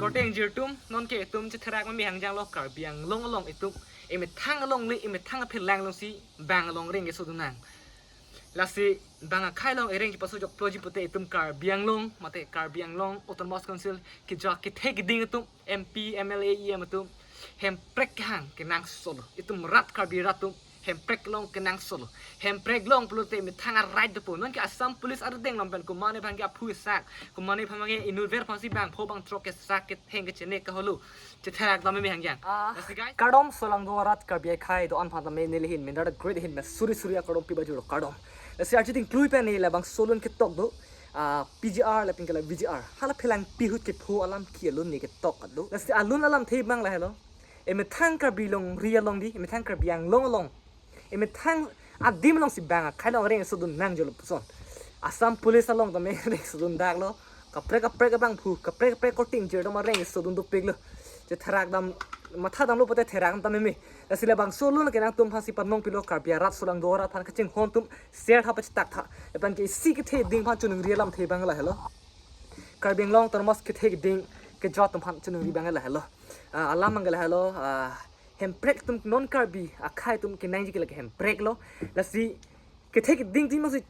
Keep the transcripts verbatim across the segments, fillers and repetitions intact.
Korte ingjir atum, nonke itum chetherak meme hangjang lo Karbi Anglong along itum emethang alongle, emethang aphelang alongsi bang along reng kesodun nang. Lasi bang akhei along ereng kepasojokploji pute itum Karbi Anglong, mate Karbi Anglong Autonomous Council kejok kethe keding atum, M P, M L A, E M atum hemprek kehang kenangsot lo. Itum rat Karbi rat atum hemprek long kenangsot lo. Hemprek long pulote methang a-right dopo. Nonke Assam Police arideng long pen komane bang ke aphu sak, komane bang ke inutver aphansi bangpho bangthrok kesak ketheng kechene kaholo. Chetherak dam meme hangjang. Ah. Lasi guys, kardom, solangdo arat Karbi akhei do-an aphan tame neli ahin Mindar the Great ahin me suri suri akardom pibajirlo, kardom. Lasi arjuting klui pen ne labangso alun ketok do. Ah, P G R lapen ke la V G R. Hala phelangpi ahut kepho alam ke alun ne ketok do. Lasi alun alamthe abang lahelo. Emethang Karbi longri along di, emethang Karbi Anglong along, emethang adim alongsi bang akhei along reng sodun nang jolo puson. Assam Police along tame reng sodun dak lo. Kaprek kaprek abangphu, kaprek kaprek korte ingjir atum areng sodun dopik lo. Chetherak dam, matha damlo pute therak dam meme. Lasi labangso alun ke nangtum aphansi panong pilo, Karbi arat solangdo arat aphan kachinghon atum share tha, pachetak tha. Lapen ke isi kethe keding aphan choningri alamthe abang lahelo. Karbi Anglong Autonomous kethe keding kejok atum aphan choningri abang lahelo. Ah, alam abang lahelo, ah, hemprek atum non Karbi akhei atum kenangji ke lake hemprek lo. Lasi kethe keding atum si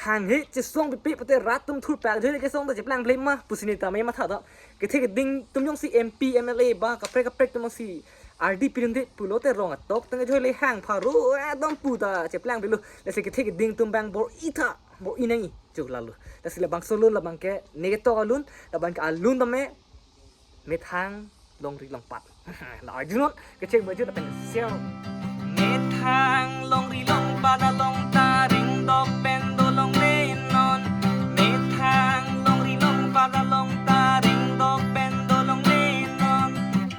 hanghe chesong pipe pute rat atum thurpak joi kesong ta cheplang ple ma pusi ne tame matha do. Kethe keding atum jongsi M P, M L A ba kaprek kaprek atum jongsi ardi pirinde pulote rong atok tang joi le hang pharo, eh, dom pu ta cheplang ple lo. Lasi kethe keding atum bang bor-i tha, bor-i nangji, chuk lalo. Lasi labangso alun labang ke ne ketok alun, labang ke alun tame methang longri longpat. La arjunon, kecheng baju datang siau. Methang longri longpat along ta ringdok pen dolonglenon. Methang longri longpat along ta ringdok pen dolonglenon.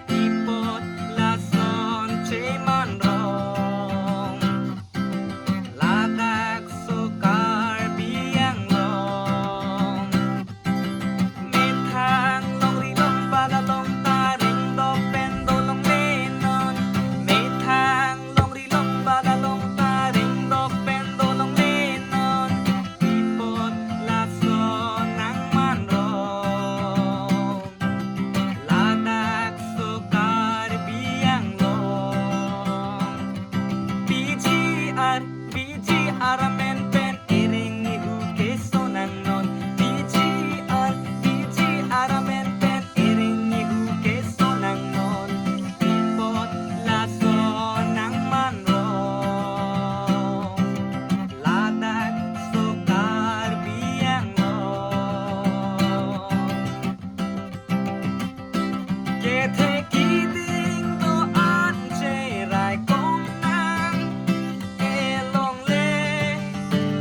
Pi apot lason cheman rong. Ladak so Karbi Anglong. Methang longri longpat along ta ringdok pen dolonglenon. Methang longri longpat along ta ringdok pen dolonglenon. Pi apot lason nangman rong. Ladak so Karbi Anglong. P G R, P G R amen pen ereng ihu keso nangnon. P G R, P G R amen pen ereng ihu keso nangnon. Pi apot lason nangman rong. Ladak so Karbi Anglong. Kethe keding do-an cherai konang, elongle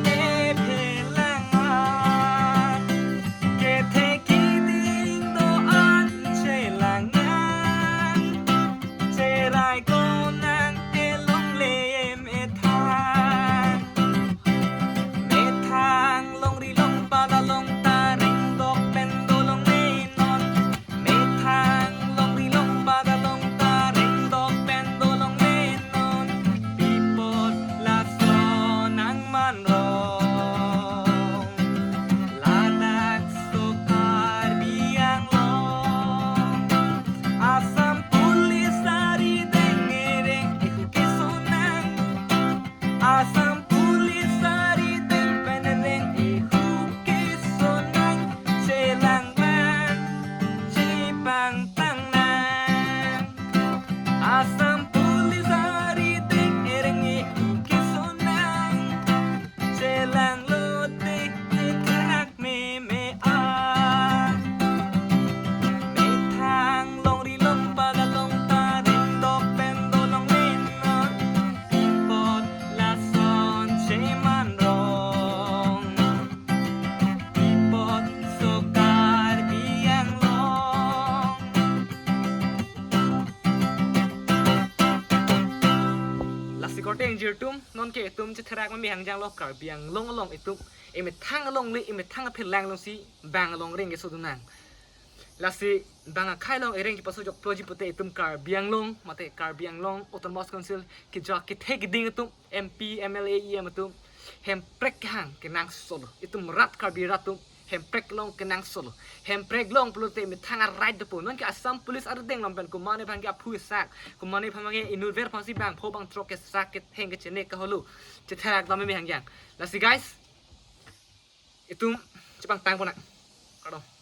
ephelang an. Kethe keding do-an chelang nang, cherai konang elongle emethang. Methang longri longpat along ta ringdok pen dolonglenon. Methang longri longpat along ta ringdok pen dolonglenon. Pi apot lason nangman rong. Ladak so Karbi Anglong. Assam Police arideng ereng ihu keso nang. Assam Police arideng pen ereng ihu keso nang. Chelang lang, chepangtang nang. Assam Police arideng ereng ihu keso nang. Chelang lote, chetherak meme an. Methang longri longpat along ta ringdok pen dolonglenon. Pi apot lason cheman rong. Pi apot so Karbi Anglong. Lasi korte ingjir atum, nonke itum chetherak meme hangjang lo Karbi Anglong along itum emethang alongle, emethang aphelang alongsi bang along reng kesodun nang. Lasi bang akhei along ereng kepasojokploji pute itum Karbi Anglong, mate Karbi Anglong Autonomous Council kejok kethe keding atum, M P, M L A, E M atum hemprek kehang kenangsot lo. Itum rat Karbi rat atum Hemprek along kenangsot lo. Hemprek along pulote methang a-right dopo. Non ke Assam Police arideng along pen komatne aphan ke aphu sak, komatne aphan ke inutvet aphansi bangpho bangthrok kesak ketheng kechene kaholo chetherak dam me hangyang. Lasi guys, itum chepangtang pona. Kardom.